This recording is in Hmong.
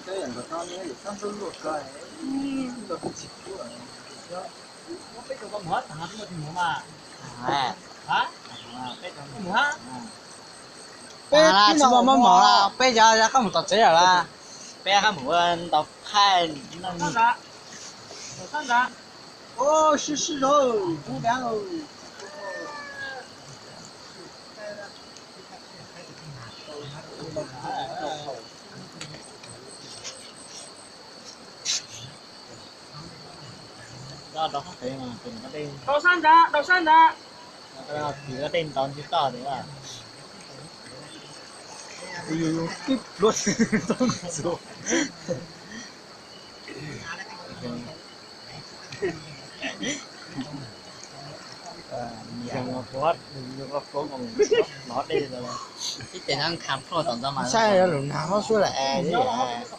Peb tsis muaj mov mov lawm, peb cov qab mus tom tsev lawm las. Peb qab mus ntaus thaij. Sib sib zog, kub dab. Rau sab nrad, rau sab nrad. Tiv koj tej ntau ntsib toj tias ua. Yus yus tib pluag txog ntxuav. Ib ces no kha plhuaj tom ntxov mas saib lub nag hlob suab lawm es.